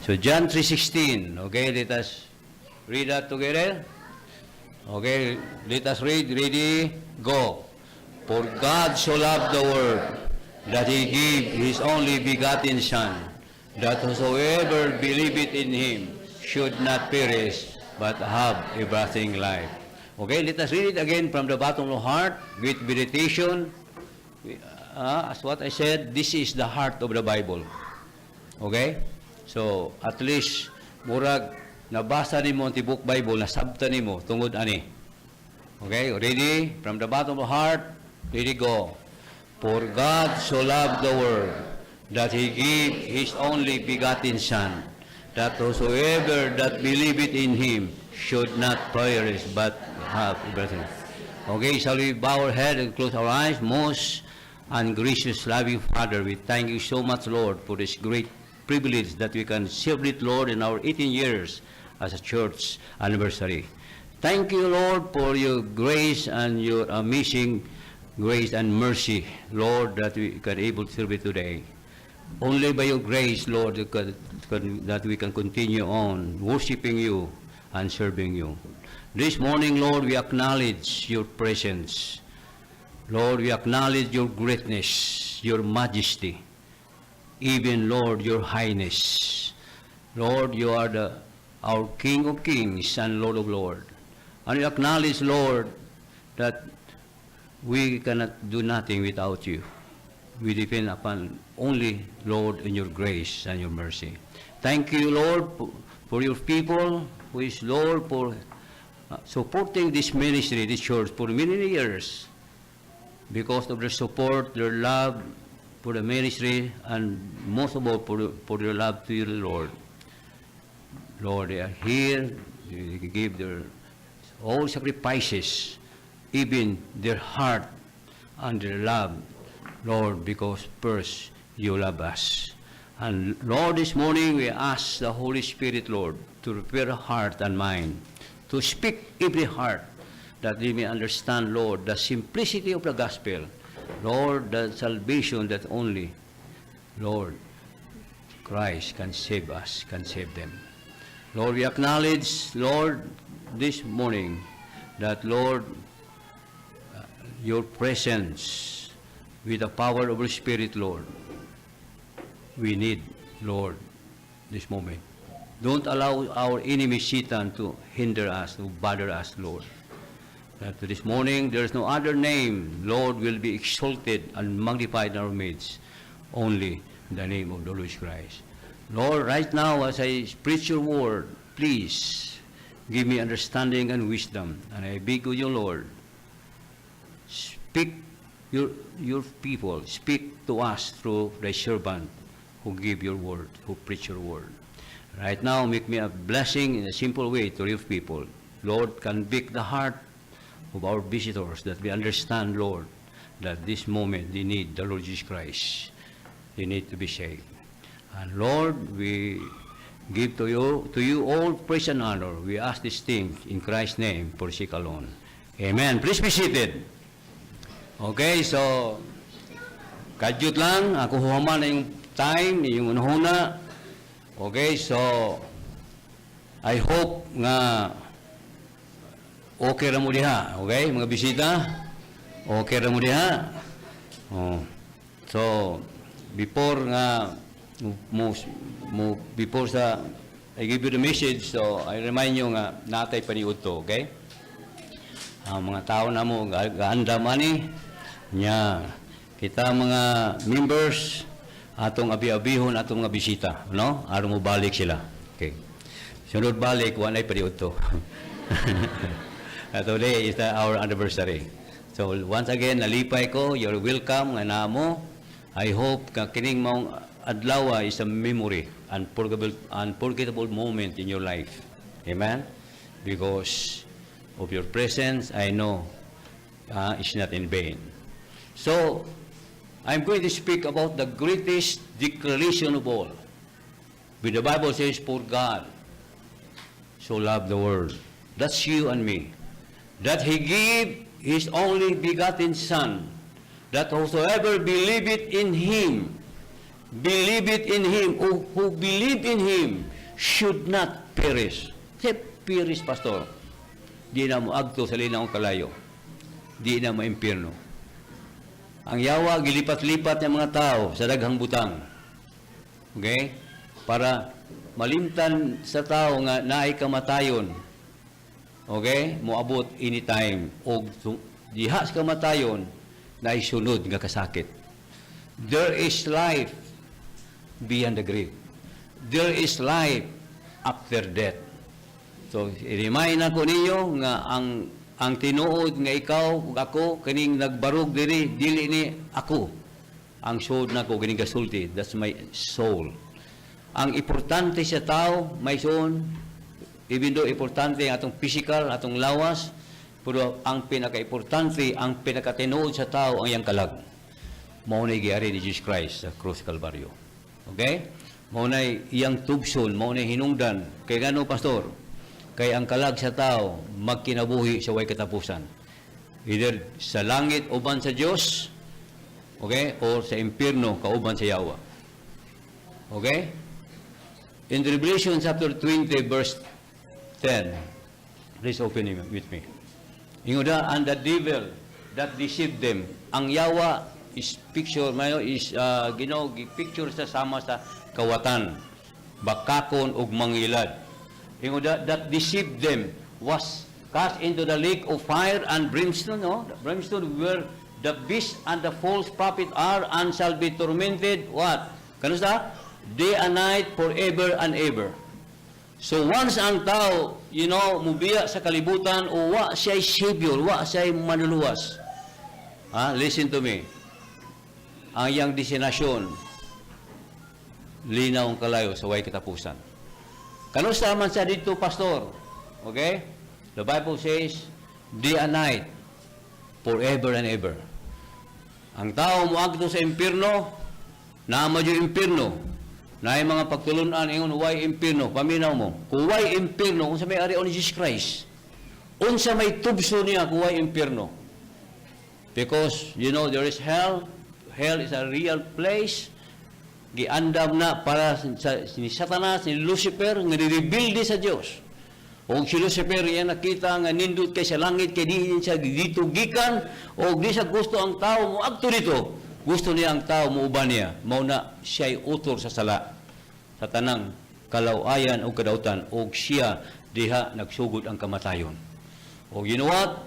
So John 3:16. Okay, let us read that together. Okay, let us read. Ready? Go. "For God so loved the world that He gave His only begotten Son, that whosoever believeth in Him should not perish, but have everlasting life." Okay, let us read it again from the bottom of the heart with meditation. As what I said, this is the heart of the Bible. Okay? So, at least, murag, nabasa nimo ang tibok Bible, nasabta nimo tungod ani. Okay, ready? From the bottom of the heart, ready, go. "For God so loved the world that He gave His only begotten Son, that whosoever that believeth in Him should not perish, but have everlasting." Okay, shall we bow our head and close our eyes? Most and gracious, loving Father, we thank you so much, Lord, for this great privilege that we can celebrate, Lord, in our 18 years as a church anniversary. Thank you, Lord, for your grace and your amazing grace and mercy, Lord, that we can able to celebrate today. Only by your grace, Lord, that we can continue on worshiping you and serving you. This morning, Lord, we acknowledge your presence. Lord, we acknowledge your greatness, your majesty, even, Lord, your highness. Lord, you are the our King of kings and Lord of lords. And we acknowledge, Lord, that we cannot do nothing without you. We depend upon only, Lord, in your grace and your mercy. Thank you, Lord, for your people, who is, Lord, for supporting this ministry, this church, for many years. Because of their support, their love for the ministry, and most of all, for their love to you, Lord. Lord, they are here, they give their all sacrifices, even their heart and their love, Lord, because first you love us. And Lord, this morning we ask the Holy Spirit, Lord, to prepare heart and mind, to speak every heart, that they may understand, Lord, the simplicity of the gospel. Lord, the salvation that only, Lord, Christ can save us, can save them. Lord, we acknowledge, Lord, this morning that, Lord, your presence with the power of the Spirit, Lord, we need, Lord, this moment. Don't allow our enemy Satan to hinder us, to bother us, Lord. That this morning there is no other name, Lord, will be exalted and magnified in our midst, only the name of the Lord Christ. Lord, right now as I preach your word, please give me understanding and wisdom. And I beg of you, Lord, speak your people, speak to us through thy servant who give your word, who preach your word. Right now, make me a blessing in a simple way to your people. Lord, convict the heart of our visitors that we understand, Lord, that this moment they need the Lord Jesus Christ. They need to be saved. And Lord, we give to you all praise and honor. We ask this thing in Christ's name for sake alone. Amen. Please be seated. Okay, so kadyot lang, ako human na yung time, yung unahuna. Okay, so I hope nga okay ra mo diha, okay, mga bisita? Okay ra mo diha? Oh. So, before nga mo before sa I give you the message, so I remind you nga naa tay paniudto, okay? Ang mga tao na mo gaandam ani nya kita mga members atong abi-abihon atong mga bisita, no? Aron mo balik sila. Okay. Sunod balik wa nay paniudto. Today is our anniversary. So once again, nalipay ko, you're welcome nga namo. I hope ka kining maong adlaw is a memory, unforgettable moment in your life. Amen? Because of your presence, I know it's not in vain. So, I'm going to speak about the greatest declaration of all. When the Bible says, "For God so loved the world." That's you and me. "That He gave His only begotten Son, that whosoever believeth in Him Believe it in Him, or who believe in Him, should not perish. Say, perish, Pastor. Di na moadto sa linawong kalayo. Di na mo impyerno. Ang yawa, gilipat-lipat ng mga tao sa daghang butang. Okay? Para malimtan sa tao nga naay kamatayon. Okay? Moabot anytime. O diha sa kamatayon, naay sunod nga kasakit. There is life beyond the grave. There is life after death. So, i-remind ako ninyo nga ang tinuod nga ikaw ug ako kining nagbarog diri, dili ni ako. Ang soul nako kining gasulti, that's my soul. Ang importante sa tao, my soul, even though importante ang atong physical, atong lawas, pero ang pinaka-importante, ang pinakatinuod sa tao ang iyang kalag. Mao na giari ni Jesus Christ sa krus Kalbaryo. Okay? Mao na iyang tubson, mao na hinungdan. Kay ngano, Pastor? Kay ang kalag sa tao magkinabuhi sa way katapusan. Either sa langit uban sa Dios, okay? Or sa impierno kauban sa yawa. Okay? In Revelation chapter 20 verse 10, please open it with me. Ingon da, "And the devil that deceived them," ang yawa is picture, mayo is Ginoo picture sa sama sa kawatan, bakakon ug mangilad. Ingon da, "that deceived them was cast into the lake of fire and brimstone," no? Brimstone, "where the beast and the false prophet are, and shall be tormented," what? Kanusta? "Day and night forever and ever." So once ang tao, mubiya sa kalibutan o wa siya'y savior, wa siya'y manluluwas. Ha? Listen to me. Ang iyang destinasyon, linaw ang kalayo sa way katapusan. Kanusta man siya dito, Pastor? Okay? The Bible says, "day and night, forever and ever." Ang tao moadto sa impierno, naa man yung impierno. Naay mga pagtulunan, ingon, "Why impierno?" Paminaw mo. Kung why impierno, unsa may ari ni Jesus Christ? Unsa may tubso niya kung why impierno? Because, there is hell. Hell is a real place. Giandam na para sa, ni Satanas, ni Lucifer, nga nirebelde sa Dios. O si Lucifer, iya nakita nga nindot kay sa langit, kay di siya dito gikan, o di siya gusto ang tao mo agto dito. Gusto niya ang tao mo uban niya. Mao na siya'y utor sa sala. Sa tanang kalawayan o kadautan, o siya diha nagsugod ang kamatayon. O you know what?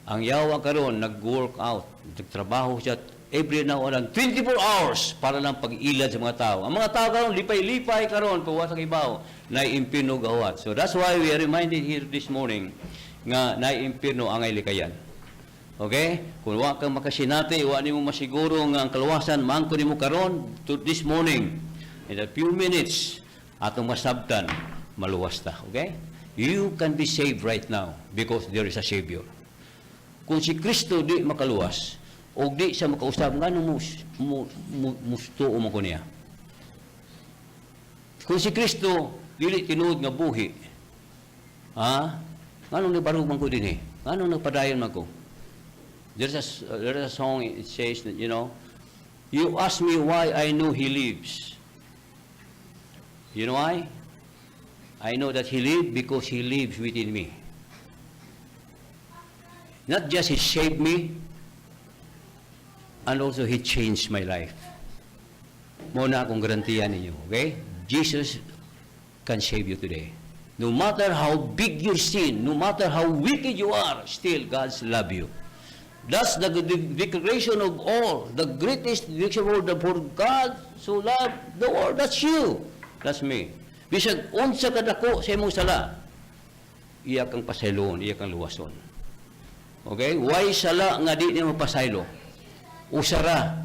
Ang yawa karon nag-work out, nagtrabaho siya every now and then, 24 hours para lang pag-ilad sa mga tao. Ang mga tao karon lipay-lipay karon pag sa ibaw, naay impierno gawat. So that's why we are reminded here this morning nga naay impierno ang ay likayan. Okay? Kung wa kang makasinati, wa nimo masiguro nga ang kaluwasan maangko nimo karon to this morning, in a few minutes atong masabtan, maluwas ta. Okay? You can be saved right now because there is a Savior. Kung si Kristo di makaluwas, o di siya makausab, ngano mo musto mo ko niya? Kung si Kristo dili tinuod nga buhi, ha? Nganong nagbarog man ko dinhi? Nganong nagpadayon man ko? There's a song, it says that, "You ask me why I know He lives. You know why? I know that He lives because He lives within me. Not just He saved me, and also He changed my life." Mao na akong garantiya ninyo, okay? Jesus can save you today. No matter how big your sin, no matter how wicked you are, still God's love you. That's the declaration of all, the greatest declaration of all, the for God so loved the world. That's you. That's me. Bisag unsa kadako sa imong sala, iya kang pasaylon, iya kang luwason. Okay? Way sala nga di nimo pasaylo? Usara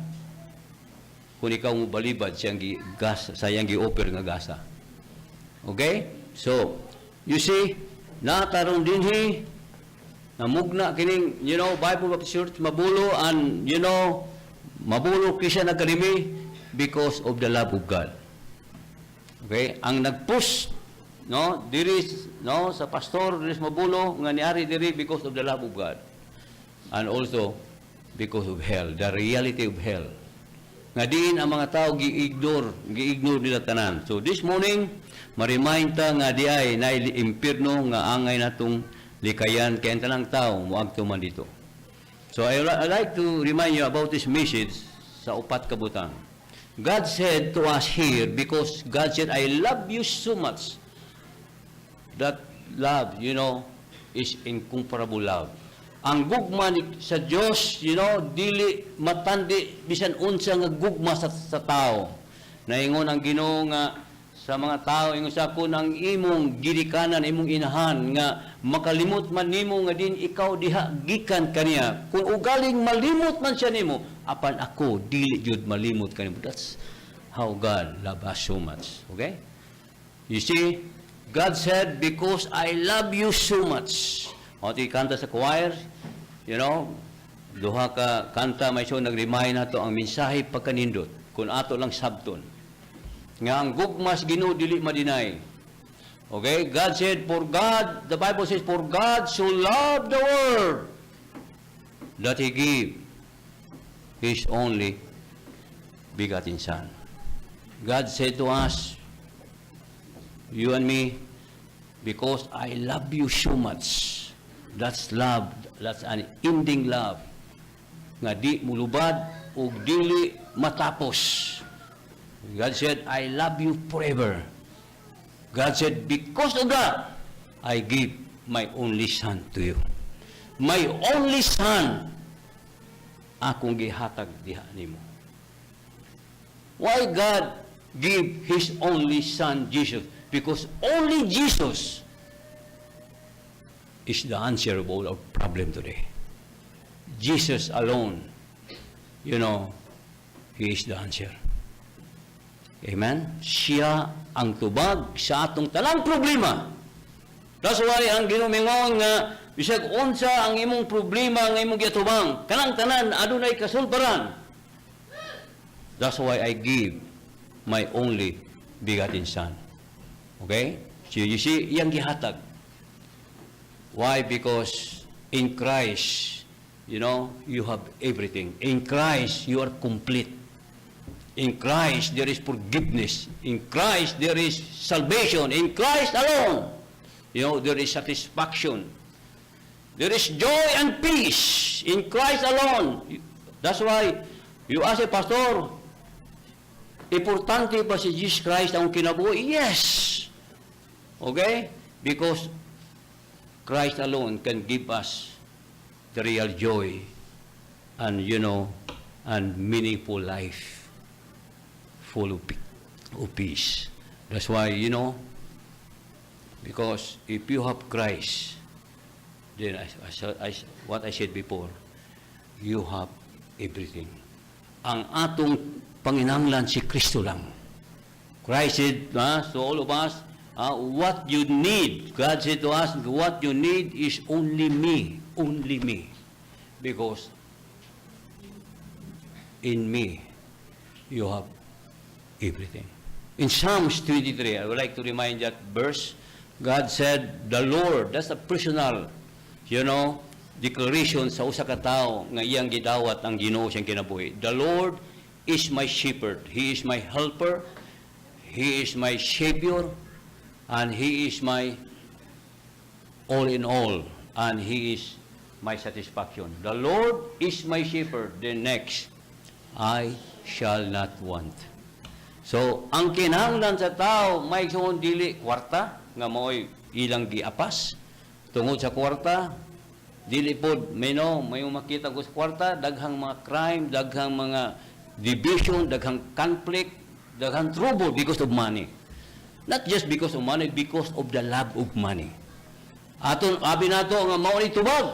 kung ikaw mo balibad siyang gi gas sa iyang gi-offer nga gasa. Okay? So, you see, nakaroon dinhi namugna kining Bible Baptist Church Mabulo and Mabulo Christian Academy because of the love of God. Okay? Ang nag-push, no, diri, no, sa pastor diri sa Mabulo nga niari diri because of the love of God. And also because of hell, the reality of hell. Nga diin ang mga tao gi-ignore, gi-ignore nila tanan. So this morning, ma-remind ta nga diay na impierno nga angay natong likayan kay ang tanang tao moadto man didto. So I like to remind you about this message sa upat ka butang. God said to us here, because God said, "I love you so much." That love is incomparable love. Ang gugma sa Dios, dili matandi bisan unsa nga gugma sa tao. Naingon ang Ginoo nga sa mga tao, ingon sa kun ang imong ginikanan, imong inahan nga makalimot man nimo nga din ikaw diha gikan kaniya. Kung ugaling malimot man siya nimo, apan ako dili jud malimot kanimo. That's how God love us so much. Okay? You see, God said, "Because I love you so much." O, ti kanta sa choir, duha ka kanta may so nag-remind nato ang mensahe pagkanindot kung ato lang sabton. Nga ang gugma sa Ginoo dili ma-deny. Okay? God said, for God, the Bible says, "For God so loved the world that He gave His only begotten Son." God said to us, you and me, "Because I love you so much." That's love. That's unending love. Nga di mulubad ug dili matapos. God said, "I love you forever." God said, "Because of that, I give my only son to you. My only son, akong gihatag diha nimo." Why God give His only Son, Jesus? Because only Jesus is the answer of all our problem today. Jesus alone, He is the answer. Amen? Siya ang tubag sa atong tanang problema. That's why ang Ginoo mingon nga bisag unsa ang imong problema nga imong giatubang, kanang tanan adunay kasulbaran. "That's why I give my only begotten Son." Okay? So you see, iyang gihatag. Why? Because in Christ, you have everything. In Christ, you are complete. In Christ, there is forgiveness. In Christ, there is salvation. In Christ alone, there is satisfaction. There is joy and peace in Christ alone. That's why you ask a pastor, "Importante ba si Jesus Christ ang kinabuhi?" Yes! Okay? Because Christ alone can give us the real joy and meaningful life full of peace. That's why, because if you have Christ, then what I said before, you have everything. Ang atong panginanglan si Kristo lang. Christ said to all of us, what you need, God said to us, "What you need is only me, only me." Because in me, you have everything. In Psalms 23, I would like to remind that verse. God said, "The Lord," that's a personal declaration sa usa ka tawo nga iyang gidawat ang Ginoo siyang kinabuhi. "The Lord is my shepherd. He is my helper. He is my savior. And He is my all in all. And He is my satisfaction. The Lord is my shepherd." The next, "I shall not want." So, ang kinahanglan sa tao, may igsoon, dili kwarta, nga mao'y ilang giapas. Tungod sa kwarta, dili pod, may no, may makita ko sa kwarta, daghang mga crime, daghang mga division, daghang conflict, daghang trouble because of money. Not just because of money, because of the love of money. Aton abi nato nga mao ni tubag.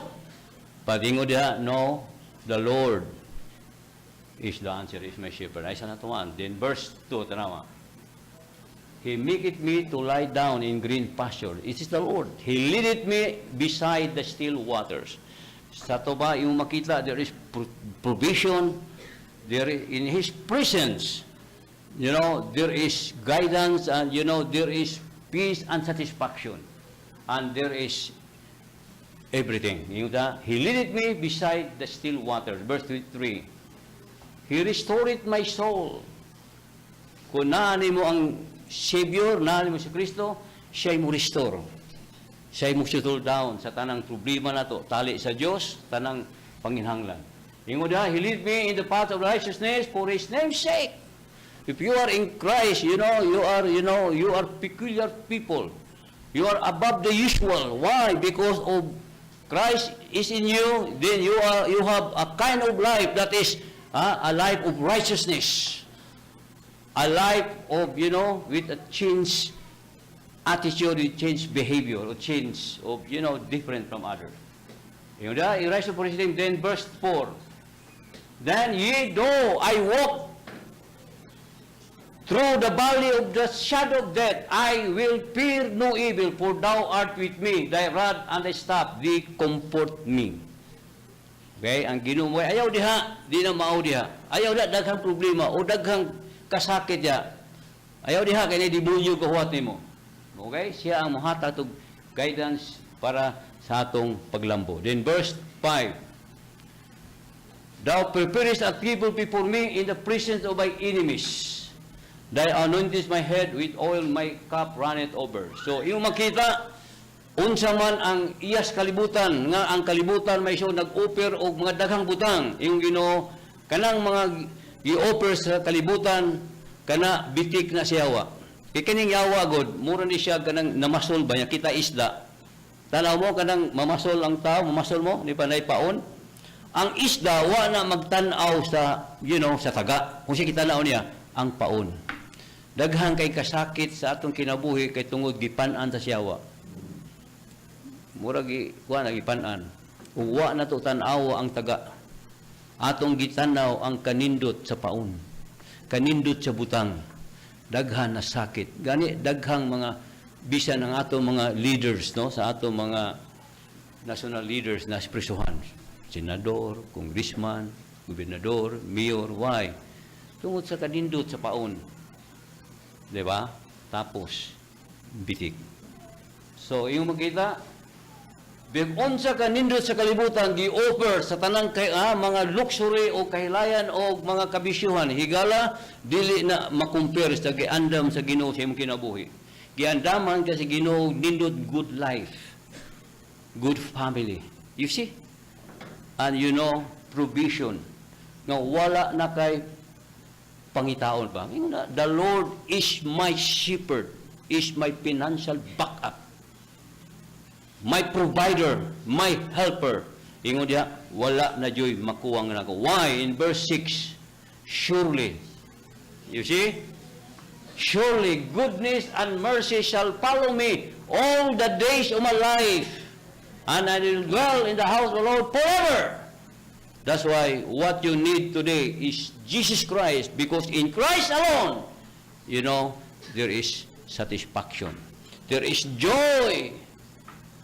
Padingo diha, no, "The Lord is the answer, is my shepherd." Ay sa natuan. Then verse 2, tanawa. "He maketh me to lie down in green pasture." It is the Lord. "He leadeth me beside the still waters." Sa to ba, yung makita, there is provision, there is, in His presence, there is guidance and, there is peace and satisfaction. And there is everything. Yung ta, "He leadeth me beside the still waters." Verse 3. He restored my soul. Kung naa mo ang Savior, naa mo si Kristo, siya'y mo restore. Siya'y mo settle down sa tanang problema nato, tali sa Dios, tanang panginhanglan. Ingon diha, "He lead me in the path of righteousness for His name's sake." If you are in Christ, you are peculiar people. You are above the usual. Why? Because of Christ is in you, then you have a kind of life that is a life of righteousness. A life of with a change attitude, with change behavior, or change of different from others. Yung da, he rise for his name. Then verse 4. "Then yea, though I walk through the valley of the shadow of death, I will fear no evil, for thou art with me. Thy rod and thy staff, they comfort me." Okay, ang Ginoo mo ayaw diha, di na mao diha. Ayaw diha daghang problema o daghang kasakit diha. Ayaw diha kay demonyo kahuwat nimo. Okay? Siya ang mohatag og guidance para sa atong paglambo. Then verse 5. "Thou preparest a table before me in the presence of my enemies. Thou anointest my head with oil, my cup runneth over." So, iyong makita, unsa man ang iyas kalibutan, nga ang kalibutan may so nag-offer og mga daghang butang, iyong Ginoo, kanang mga gi-offer sa kalibutan, kana bitik na siyawa. Kay kining yawa god, mura ni siya kanang namasol ba niya kita isda. Tanaw mo kanang mamasol ang tao, mamasol mo, di pa paon. Ang isda wa na magtan-aw sa taga. Kung siya kitanaw niya, ang paon. Daghan kay kasakit sa atong kinabuhi kay tungod gipan-an sa siyawa. Mura gi kuan na gipan-an. Ug wa na to tan-awa ang taga. Atong gitanaw ang kanindot sa paon. Kanindot sa butang. Daghan na sakit. Gani daghang mga bisan ang atong mga leaders, no, sa atong mga national leaders na prisuhan. Senador, congressman, gobernador, mayor, why? Tungod sa kanindot sa paon. Di ba? Tapos, bitik. So, iyong makita, big unsa kanindot sa kalibutan gi-offer sa tanang kay mga luxury o kahilayan o mga kabisyuhan, higala dili na makumpare sa giandam sa Ginoo sa imong kinabuhi. Giandaman ka sa Ginoo nindot good life, good family. You see? And provision nga wala na kay pangitaon pa. Ingon na, "The Lord is my shepherd, is my financial backup, my provider, my helper." Ingon diha, wala na joy makuwang nako. Why? In verse 6, surely, you see? "Surely goodness and mercy shall follow me all the days of my life, and I will dwell in the house of the Lord forever." That's why what you need today is Jesus Christ, because in Christ alone, there is satisfaction. There is joy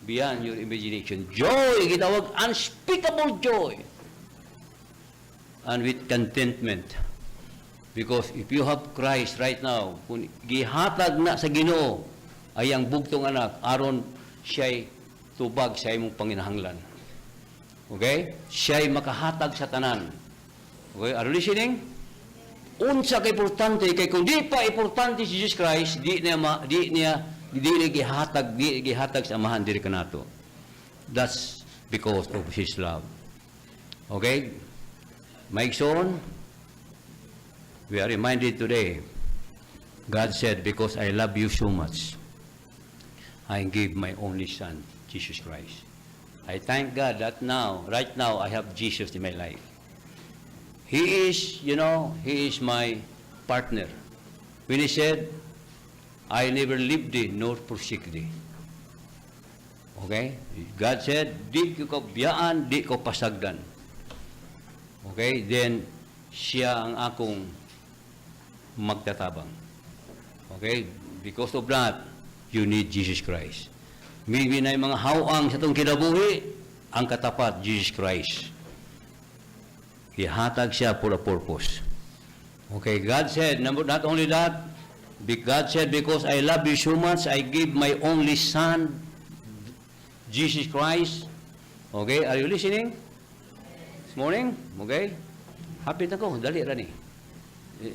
beyond your imagination. Joy, gitawag unspeakable joy. And with contentment. Because if you have Christ right now, kung gihatag na sa Ginoo ay ang bugtong anak, aron siya'y tubag sa imong panginahanglan. Okay? Siya'y makahatag sa tanan. Okay? Are you listening? Unsa kay importante kay kung di pa importante si Jesus Christ, di niya gihatag sa Amahan diri kanato. That's because of His love. Okay? My son, we are reminded today, God said, "Because I love you so much, I give my only Son, Jesus Christ." I thank God that now, right now, I have Jesus in my life. He is my partner. When He said, "I never leave thee nor forsake thee." Okay? God said, "Di ko biyaan, di ko pasagdan." Okay? Then, siya ang akong magtatabang. Okay? Because of that, you need Jesus Christ. Maybe na yung mga hawang sa itong kinabuhi, ang katapat, Jesus Christ. Ihatag siya for a purpose. Okay, God said, not only that, God said, "Because I love you so much, I give my only Son, Jesus Christ." Okay, are you listening this morning? Okay? Hapit ako, dali ra ni.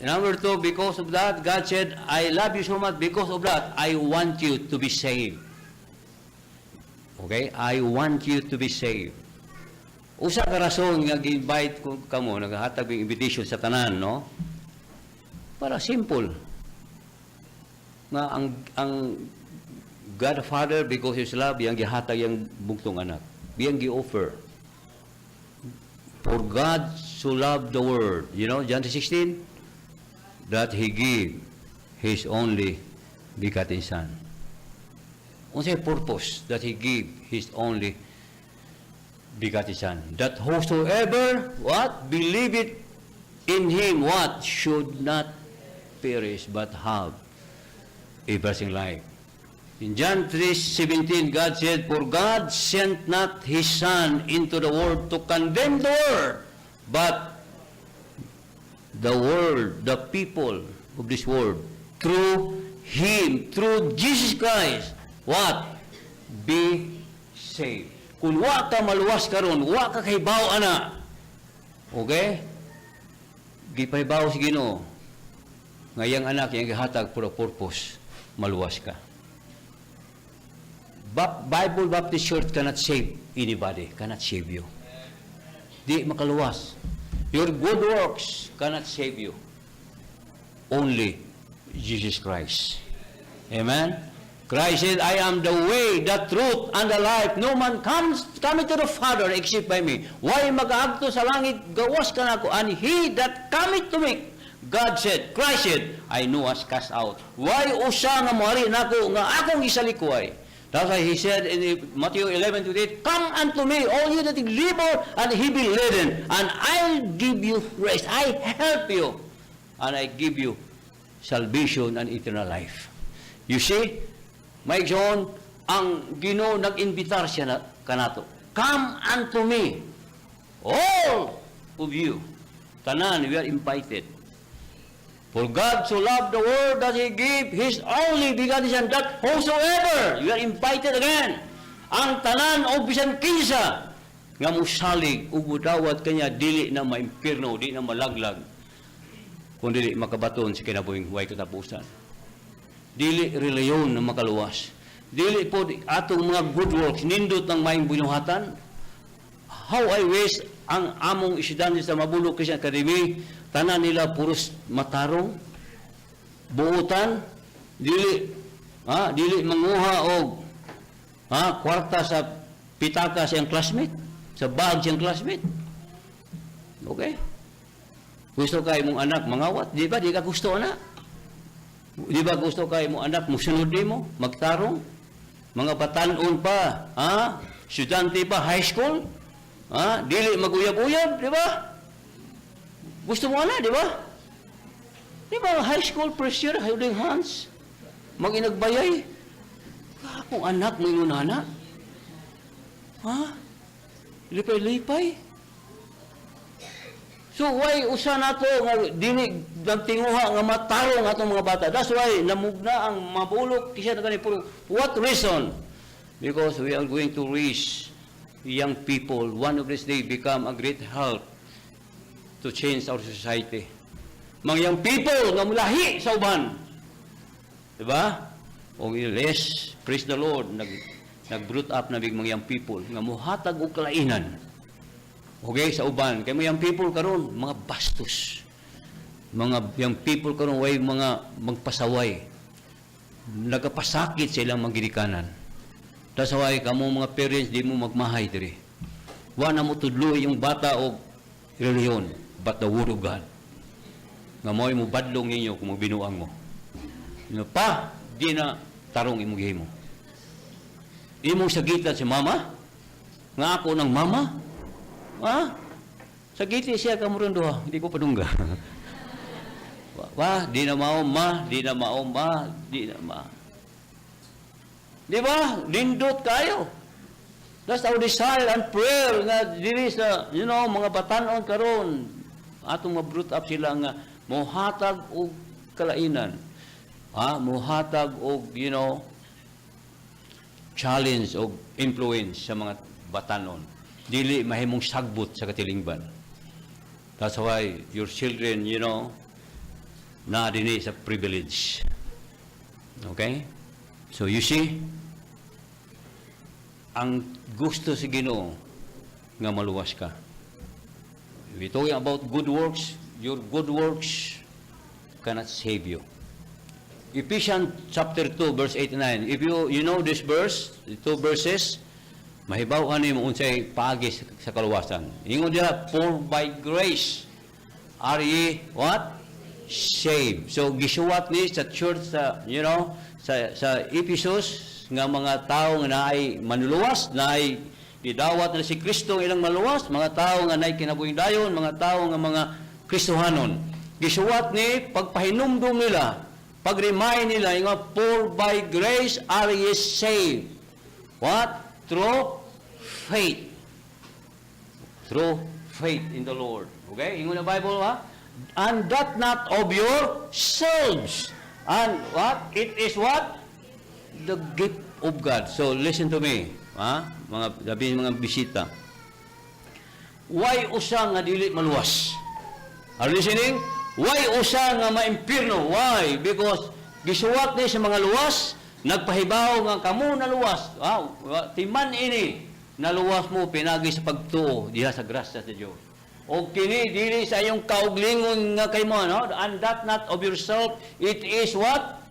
Number two, because of that, God said, "I love you so much. Because of that, I want you to be saved." Okay? I want you to be saved. Usa ka rason nga gi-invite ko kamo, naghatag ng invitation sa tanan, no? Para simple. Nga ang God the Father, because His love, iyang gihatag iyang bugtong anak. Iyang gi-offer. For God so loved the world. John 16, that He gave His only begotten Son. Unsay purpose that He gave His only begotten Son? That whosoever, what? Believe it in Him, what? Should not perish, but have everlasting life. In John 3:17, God said, "For God sent not His Son into the world to condemn the world, but the world, the people of this world, through Him, through Jesus Christ, what? Be saved." Kung wa ka maluwas karon, wa ka kahibaw ana. Okay? Gipahibaw sa Ginoo nga iyang anak iyang gihatag for a purpose, maluwas ka. Bible Baptist Church cannot save anybody, cannot save you. Di makaluwas. Your good works cannot save you. Only Jesus Christ. Amen? Christ said, "I am the way, the truth, and the life. No man comes coming to the Father except by me." Way magaadto sa langit, gawas kanako. "And he that cometh to me," God said, Christ said, "I no ways cast out." Way usa nga moari nako nga akong isalikway. That's why He said in Matthew 11:28, "Come unto me, all you that labor and heavy laden, and I'll give you rest. I help you, and I give you salvation and eternal life." You see, my John, ang Ginoo nag-imbitar siya na kanato. "Come unto me, all of you." Tanan, we are invited. For God so loved the world that He gave His only begotten Son, that whosoever, you are invited again. Ang tanan o bisan kinsa nga musalig ug mudawat kanya, dili na maimpirno, di na malaglag, kun dili makabaton sa kinabuhing way katapusan. Dili reliyon na makaluwas. Dili po atong mga good works, nindot ng maayong binuhatan. How I wish ang among estudyante sa Mabolo Christian Academy, tanan nila puros matarong, buutan, dili manguha og kwarta sa pitaka sa iyang classmate, sa bag sa iyang classmate. Okay? Gusto kay imong anak mangawat, di ba? Di ka gusto ana. Di ba gusto kay imong anak musunod mo, magtarong? Mga batanon pa, ha? Estudyante pa, high school, ha? Dili maguyab-uyab, di ba? Gusto mo ana, di ba? Di ba high school first year, holding hands, mag-inagbayay? Akong anak mo ingon ana. Ha? Lipay-lipay. So why usa nato nga dili nagtinguha nga matarong atong mga bata? That's why namugna ang Mabolo Christian kani puro. What reason? Because we are going to raise young people. One of these days become a great help to change our society. Mga young people nga mulahi sa uban. Diba? O less, praise the Lord, nag-brought up na big mga young people nga muhatag og kalainan. Okay, sa uban. Kay mga young people karon mga bastos. Mga young people karon way mga magpasaway. Nagapasakit sa ilang mga ginikanan. That's why kamo mga parents, di mo magmahay diri. Wa na mo tudloy yung bata og relihiyon, but the word of God. Nga mo'y mo badlong ninyo kung magbinuang mo. Nga pa, di na tarong imong gihimo. Imong sagitan si mama, nga ako ng mama, ha? Sagiti siya kamuron duha, hindi ko padungga. Wa, di na mao ma, di na mao ma, di na ma. Di ba? Nindot kayo. That's our desire and prayer nga diri sa mga batanon karon atong ma-brought up sila nga mohatag og kalainan. Ha, mohatag og challenge og influence sa mga batanon. Dili mahimong sagbot sa katilingban. That's why your children naa dinhi sa privilege. Okay? So you see, ang gusto sa Ginoo nga maluwas ka. We talking about good works, your good works cannot save you. Ephesians chapter 2 verse 8 and 9. If you know this verse, the two verses, mahibaw-an nimo unsay paagi sa kaluwasan. Ingon diha, "For by grace are ye" what? "Saved." So gisuwat ni sa church sa you know sa Ephesus nga mga tao nga naay manluluwas, naay gidawat na si Kristo ang ilang maluwas, mga tao nga naay kinabuhing dayon, mga tao nga mga Kristohanon. Gisuwat ni pagpahinumdum nila, pag-remind nila nga, "For by grace are ye saved." What? Through faith. Through faith in the Lord. Okay? Ingon ang Bible, ha? "And that not of yourselves." And what? It is what? The gift of God. So listen to me, ha? Mga labi mga bisita. Way usa nga dili maluwas? Are you listening? Way usa nga maimpirno? Why? Because gisuwat ni sa mga luwas, nagpahibaw nga kamo naluwas. Wow, timan ini naluwas mo pinagi sa pagtuo diha sa grasya sa Dios. O kini dili sa iyong kauglingon nga kay mo, no? "And that not of yourself, it is" what?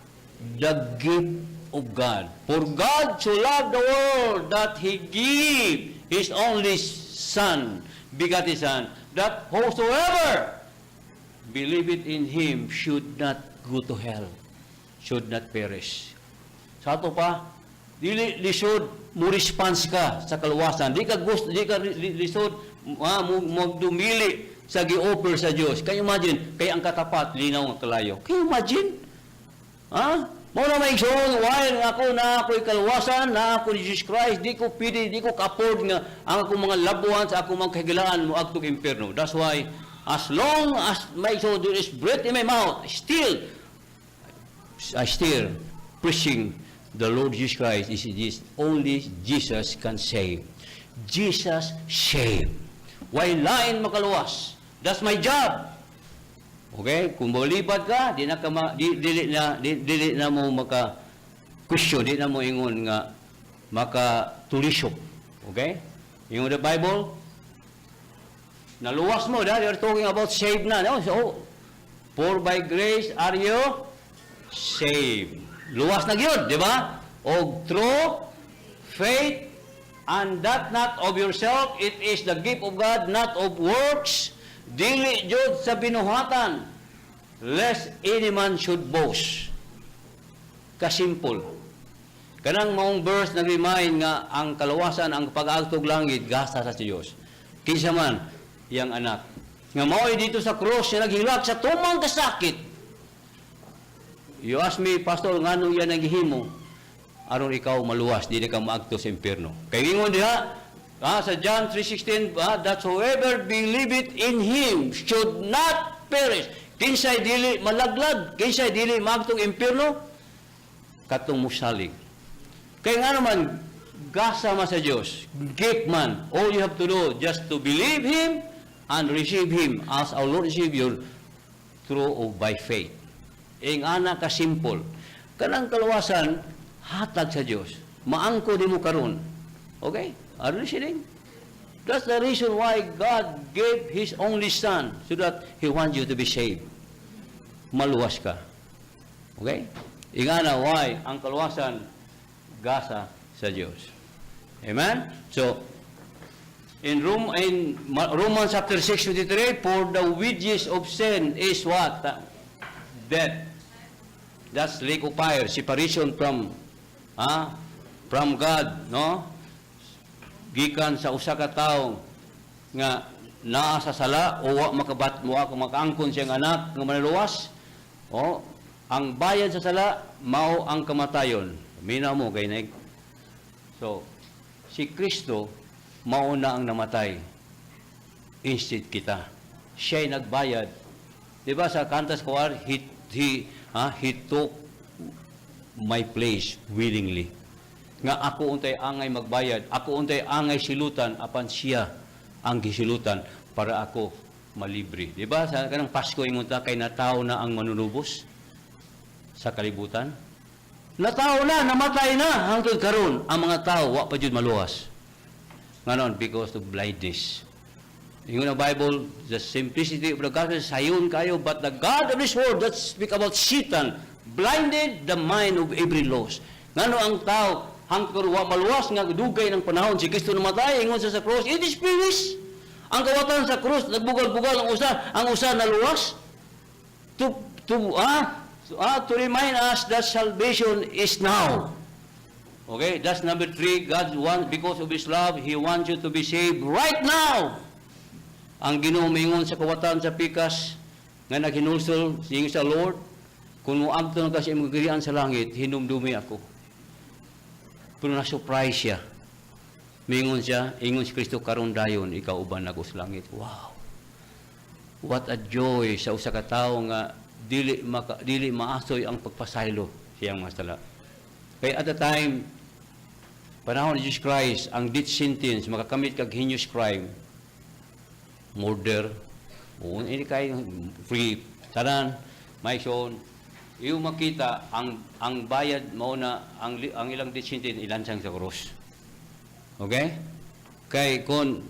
"The gift of God. For God so loved the world that He gave His only Son, begotten Son, that whosoever believeth in Him should not go to hell, should not perish." Sa ato pa, dili lisod mo response ka sa kaluwasan. Di ka gusto, di ka lisod magdumili sa gi-offer sa Dios. Can you imagine? Kay ang katapat linaw nga kalayo. Can you imagine? Ha? Mao na may igsoon, while nga ako na ako'y kaluwasan, na ako ni Jesus Christ, di ko pwede, di ko ka-afford nga ang akong mga labuan sa akong mga kahigalaan mo agtog impierno. That's why, as long as my so there is breath in my mouth, still, I still preaching the Lord Jesus Christ is this only Jesus can save. Jesus save. Way lain makaluwas? That's my job. Okay? Kung molibad ka, di na ka ma, di, dili na di, dili na mo maka question, di na mo ingon nga maka tulisok. Okay? Ingon the Bible, naluwas mo, dahil you're talking about saved na. No? So, "For by grace are you saved." Luwas na gyud, di ba? Og "through faith, and that not of yourself, it is the gift of God, not of works, dili jud sa binuhatan, lest any man should boast." Kasimple. Kanang maong verse nag-remind nga ang kaluwasan, ang pag-agtog langit, gasa sa Diyos. Kinsa man, iyang anak. Nga mao'y dito sa cross, siya naghilak sa tumang kasakit. You ask me, "Pastor, ngano yan naghihimo?" Aron ikaw maluwas, di na ka maagto sa impierno. Kay ingon diha, sa John 3:16, "that whoever believeth in Him should not perish." Kinsay dili malaglag, kinsay dili maagtong impierno, katong musalig. Kay nga naman, gasa man sa Diyos, gift man. All you have to do, just to believe Him and receive Him as our Lord and Savior through or by faith. Ing ana ka simple. Kanang kaluwasan, hatag sa Diyos. Maangko nimo karon. Okay? Are you listening? That's the reason why God gave His only Son, so that He wants you to be saved. Maluwas ka. Okay? Ingana, why? Ang kaluwasan, gasa sa Diyos. Amen? So, in Romans chapter 6, 23, "For the wages of sin is" what? Death. That's lake of fire, separation from God, no? Gikan sa usa ka tawo nga naa sa sala o wa makabat mo ako makaangkon siyang anak nga manluwas. O ang bayad sa sala mao ang kamatayon. Mina mo kay neg. So, si Kristo mao na ang namatay instead kita. Siya'y nagbayad. Di ba sa kantas choir, he took my place willingly. Nga ako untay angay magbayad, ako untay angay silutan, apan siya ang gisilutan para ako Malibre. Di ba? Sa kanang Pasko, ingon ta kay natawo na ang Manunubos sa kalibutan. Natawo na, namatay na hangtod karon ang mga tao wa pa jud maluwas. Nganon? Because of blindness. Ingon ang Bible, the simplicity of the gospel, sayon kayo, but the God of this world, that speak about Satan, blinded the mind of every lost. Ngano ang tao, hangtod wa maluwas nga dugay ng panahon, si Kristo namatay, ingon siya sa cross, "It is finished." Ang kawatan sa cross, nagbugal-bugal ang usa naluwas. To remind us that salvation is now. Okay, that's number three. God want, because of His love, He wants you to be saved right now. Ang Ginoo mingon sa kawatan sa pikas nga naghinulsol siya sa Lord, "Kung moabto na ka sa imong gingharian sa langit, hinumdumi ako." Pero na-surprise siya. Mingon siya, ingon si Kristo, "Karon dayon ikaw uban nako sa langit." Wow. What a joy sa usa ka tawo nga dili maasoy ang pagpasaylo siyang mga sala. Kay at the time, panahon ni Jesus Christ, ang death sentence, makakamit kag heinous crime, murder, o hindi kay free tanan, may son, iyo makita ang bayad mao na ang ilang death sentence, ilansang sa krus. Okay? Kay kung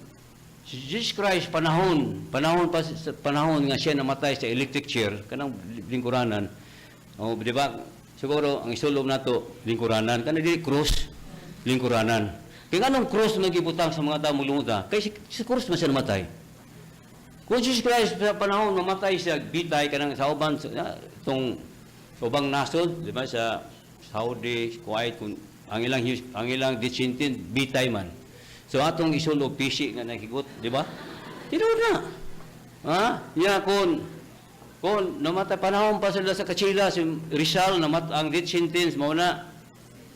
si Jesus Christ panahon pa sa panahon nga siya namatay sa electric chair, kanang lingkuranan. Oh, di ba? Siguro ang isulob nato lingkuranan, kanang dili krus, lingkuranan. Kay nganong krus man gibutang sa mga tao maglunod? Kay si krus man siya namatay. Kung Jesus Christ sa panahon mamatay siya, bitay kanang sa uban sa itong sa ubang nasod, di ba, sa Saudi, Kuwait, kung ang ilang death sentence bitay man. So atong isulob pisi nga nahigot, di ba? Tinuod na. Ha? Ya kung namatay panahon pa sila sa Katsila, si Rizal namat ang death sentence mao na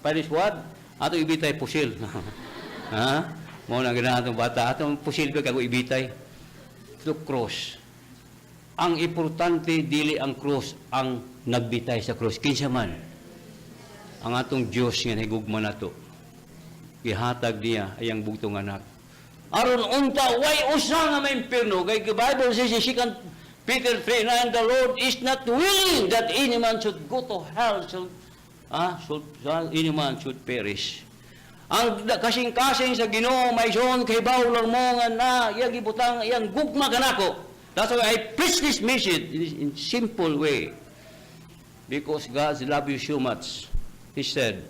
firing squad, ato ibitay pusil. Ha? Mao na ganahan atong bata, atong pusil pa kago ibitay. To cross. Ang importante dili ang cross, ang nagbitay sa cross. Kinsa man ang atong Dios nga nahigugma nato. Gihatag niya ayang bugtong anak. Aron unta way usa nga maimpirno kay the Bible says in 2 Peter 3:9, "The Lord is not willing that any man should go to hell, should any man should perish." Ang kasing-kasing sa Ginoo, may son, kay lang mo nga na iyang gibutang iyang gugma kanako. That's why I preach this message in simple way. Because God love you so much. He said,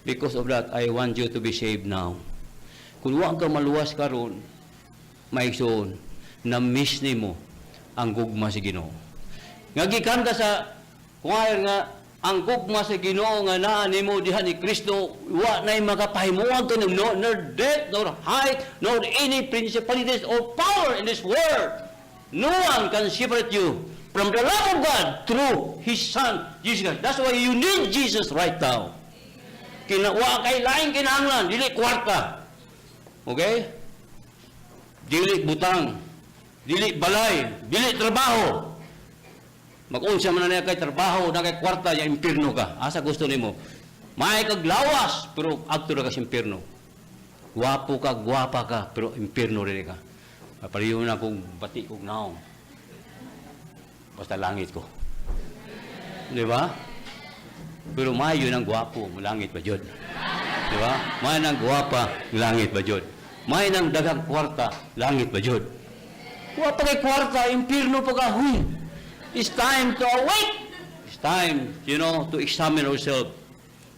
"Because of that, I want you to be saved now." Kung wa ka maluwas karon, may igsoon, na-miss nimo ang gugma sa Ginoo. Nga gikan ka sa choir nga ang gugma sa Ginoo nga naa nimo diha ni Kristo, wa nay makapahimuwag kanimo, no, nor death nor height nor any principalities or power in this world. No one can separate you from the love of God through His Son, Jesus Christ. That's why you need Jesus right now. Wa kay laing kinahanglan, dili kwarta. Okay? Dili butang, dili balay, dili trabaho. Mag-unsa man na niya kay trabaho, na kay kwarta, ya impirno ka. Asa gusto nimo? May kag lawas, pero adto ra ka sa impirno. Gwapo ka, gwapa ka, pero impirno rin ka. Pareho na kung bati kog naong. Basta langit ko. Di ba? Pero mayo ng gwapo, langit ba jud? Di ba? Mayo ng gwapa, langit ba jud? Mayo ng daghang kwarta, langit ba jud? Wa pa kay kwarta, impirno pa ka, huy. It's time to awake. It's time to examine ourselves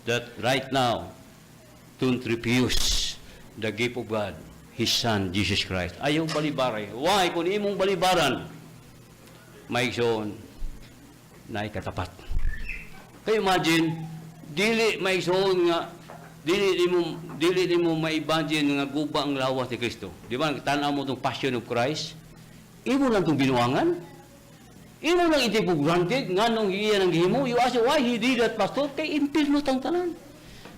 that right now, don't refuse the gift of God, His Son, Jesus Christ. Ayaw balibaray. Why? Kung imong balibaran, may igsoon, naay katapat. Kaya imagine, dili may igsoon nga, dili nimo ma-imagine nga guba ang lawas ni Kristo. Di ba? Tan-aw mo tong Passion of Christ. Imo lang tong binuangan. Imo lang iti for granted nganong iya nang gihimo. You ask, "Why he did that, Pastor?" Kay impirno tang tanan.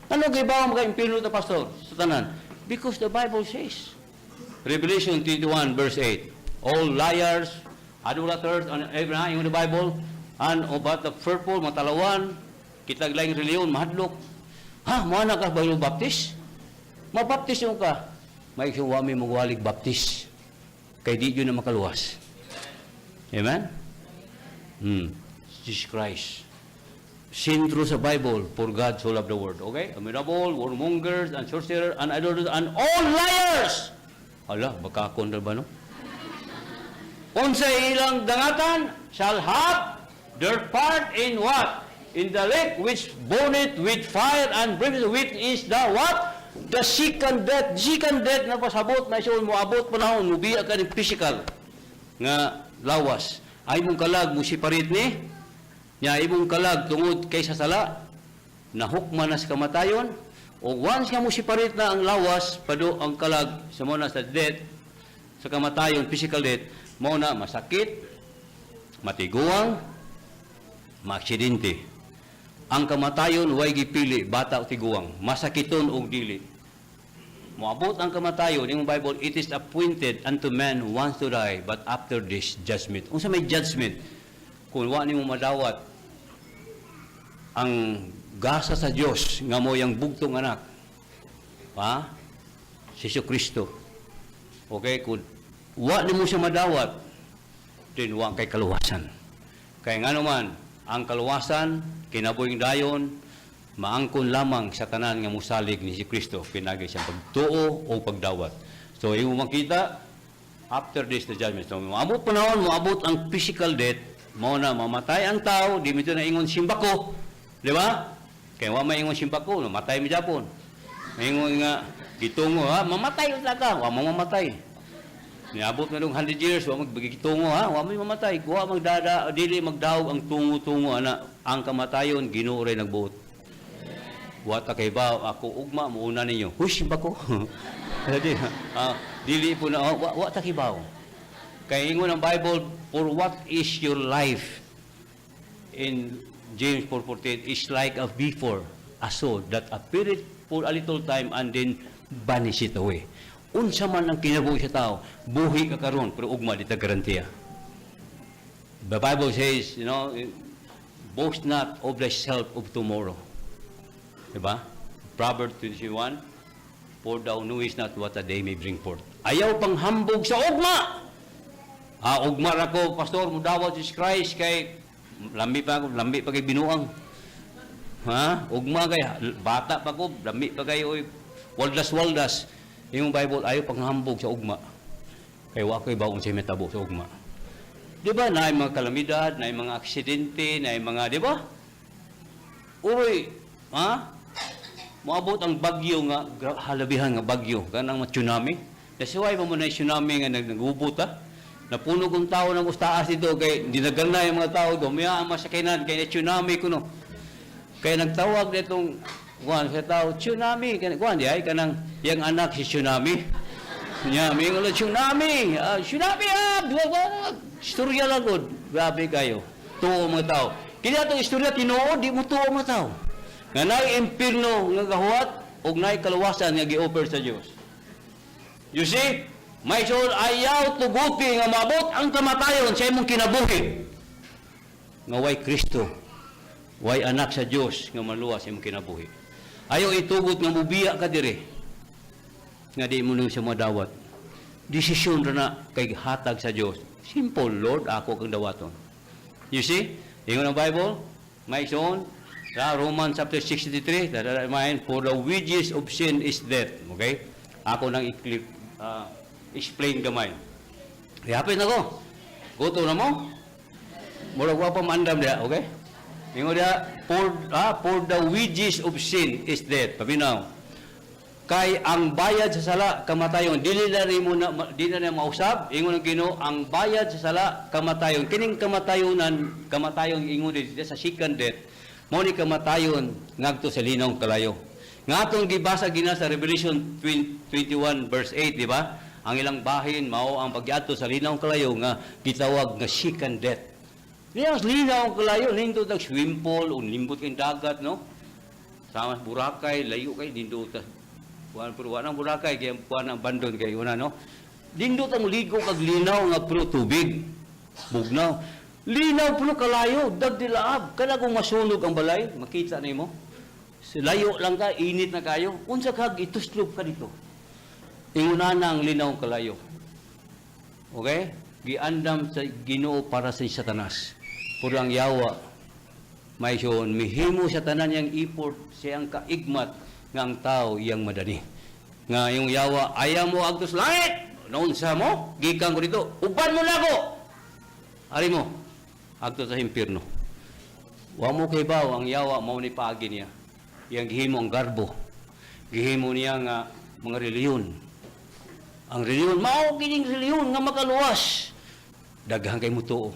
Ano kay ba maka impirno ta, Pastor, sa tanan? Because the Bible says, Revelation 21 verse 8, all liars, idolaters, and everything in the Bible, and about the purple, matalawan, kitag laing reliyon, mahadlok. Ha, mo na ka ba yung baptist? Mabaptist yung ka. May wa mi magwalig baptist. Kay di yun na makaluwas. Amen? Jesus Christ. Sentro sa Bible, for God so loved the world. Okay? Abominable, warmongers, and sorcerers, and idolaters, and all liars! Hala, baka na ba, no? Unsay ilang dangatan shall have their part in what? In the lake which burneth with fire and brimstone, which is the what? The second death. Second death na pasabot na siya, moabot panahon, mubiya ka ng physical nga lawas. Ay mong kalag, mo separate ni, nya imong kalag tungod kay sa sala, nahukman na sa kamatayon, o once nga mo separate na ang lawas, pado ang kalag, sa mo na sa death, sa kamatayon, physical death, mo na masakit, matiguang, maaksidente. Ang kamatayon way gipili, bata o tiguang, masakiton og dili. Moabot ang kamatayon, yung Bible, it is appointed unto man once to die, but after this, judgment. Unsa may judgment? Kung wa nimo madawat ang gasa sa Dios nga mo yang bugtong anak, ha? Si Jesu Kristo. Okay, kung wa nimo siya madawat, then wa kay kaluwasan. Kay ngano man, ang kaluwasan, kinabuhing dayon, maangkon lamang sa tanan nga musalig ni si Kristo pinagi siyang pagtuo o pagdawat. So imo makita after this the judgment. So moabot panahon, moabot ang physical death, mao na mamatay ang tao, di mi to na ingon simbako, di ba? Kay wa may ingon simbako, mamatay mi japon. Maingon nga gitungo ha, mamatay unta ka, wa mo mamatay. Niabot na dong 100 years, wa maggitungo ha, wa may mamatay. Wa magdada, dili magdaog ang tungo-tungo ana, ang kamatayon Ginoo ray nagbuot. Wa ta kay ba ako ugma muuna ninyo. Hush ba ko? Dili, dili po na oh, wa ta kibaw. Kay ingon ang Bible, for what is your life in James 4:14 is like a vapor, a sword that appeareth for a little time and then vanish it away. Unsa man ang kinabuhi sa tao, buhi ka karon pero ugma di ta garantiya. The Bible says, boast not of thyself of tomorrow. Diba? Proverbs 21, for thou knowest not what a day may bring forth. Ayaw pang hambog sa ugma! Ah, ugma ra ko, pastor, mudawat Jesus Christ kay lambi pa ako, lambi pa kay binuang. Ha? Ugma kay bata pa ko, lambi pa kay oy, waldas waldas. Yung Bible ayaw pang hambog sa ugma. Kay wa ko'y baong sa mitabo sa ugma. Di ba, naay mga kalamidad, naay mga aksidente, naay mga, di ba? Uroy, ha? Moabot ang bagyo nga, halabihan nga bagyo, kanang mga tsunami. That's why mo na tsunami nga nagubot ha. Napuno kong tao ng ustaas dito kay dinagal na yung mga tao, gumiya ang masakinan kay na tsunami kuno. Kaya nagtawag nitong kuan sa tao, tsunami, kaya kuan di ay kanang yang anak si tsunami. Nya, may ngulo tsunami, ah, tsunami ah, duwa ba? Istorya lang gud. Grabe kayo. Tuo mga tao. Kini atong istorya tinuod, di mo tuo mga tao. Nga naay impierno nga gahuwat ug naay kaluwasan nga gi-offer sa Dios. You see? My soul, ayaw tuguti nga maabot ang kamatayon sa imong kinabuhi. Nga way Kristo, way anak sa Dios nga maluwas sa imong kinabuhi. Ayaw itugot nga mubiya ka dire nga di mo nang siya madawat. Desisyon ra na kay hatag sa Dios. Simple, Lord, ako kang dawaton. You see? Ingon ang Bible, my son, sa Romans chapter 63, that mind, for the wages of sin is death. Okay? Ako nang i-clip, explain gamay. Ihapit na ko. Gusto na mo? Murag wa pa maandam diha, okay? Ingon diha, for the wages of sin is death. Paminaw. Kay ang bayad sa sala kamatayon, dili na nimo na di na mausab, ingon ang Ginoo, ang bayad sa sala kamatayon. Kining kamatayonan, kamatayon ingon dito sa second death, mao ni kamatayon ngadto sa linawng kalayo. Nga atong gibasa gina sa Revelation 21 verse 8, di ba? Ang ilang bahin mao ang pagiadto sa linawng kalayo nga gitawag nga second death. Diya linaw kalayo, nindot ang swimming pool, o nindot kay dagat, no? Sama sa Boracay, layo kay nindot. Kuan pero wa nang Boracay kay kuan ang bandon kay una, no. Nindot ang ligo kag linaw nga pero tubig. Bugnaw. Linaw pero kalayo, dagdilaab. Kada kung masunog ang balay, makita nimo. Sa layo lang ka, init na kayo. Unsa kag ituslob ka dito. Inguna na ang linaw kalayo. Okay? Giandam sa Ginoo para sa Satanas. Pero ang yawa, may sion, mihimo sa tanan niyang effort, siyang kaigmat nga ang tao iyang madani. Nga yung yawa, "Ayaw mo agtos langit! Noon sa mo, gikan ko dito, uban mo na ako! Ari mo, agto sa impierno." Wa mo kahibaw, ang yawa mao ni paagi niya. Iyang gihimo ang garbo. Gihimo niya nga mga reliyon. Ang reliyon, mao kining reliyon nga makaluwas. Daghan kay mutuo.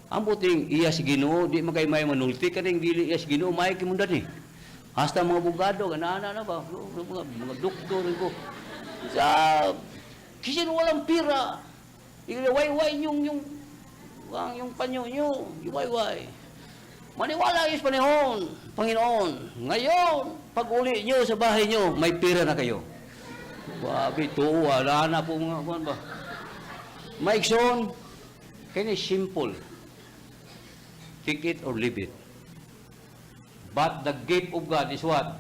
Ang buting iya si Ginoo, di man kay may manulti kaning dili iya si Ginoo, may kimundan ni. Hasta mga abogado, ganana na ba? Mga doktor ko. Sa kisin walang pira. Iwayway yung panyo nyo, iwayway. Maniwala kayo sa panihon, Panginoon. Ngayon, pag uli nyo sa bahay nyo, may pira na kayo. Grabe, tuwa, wala na po mga kuwan ba. Maigsoon, kini simple. Take it or leave it. But the gift of God is what?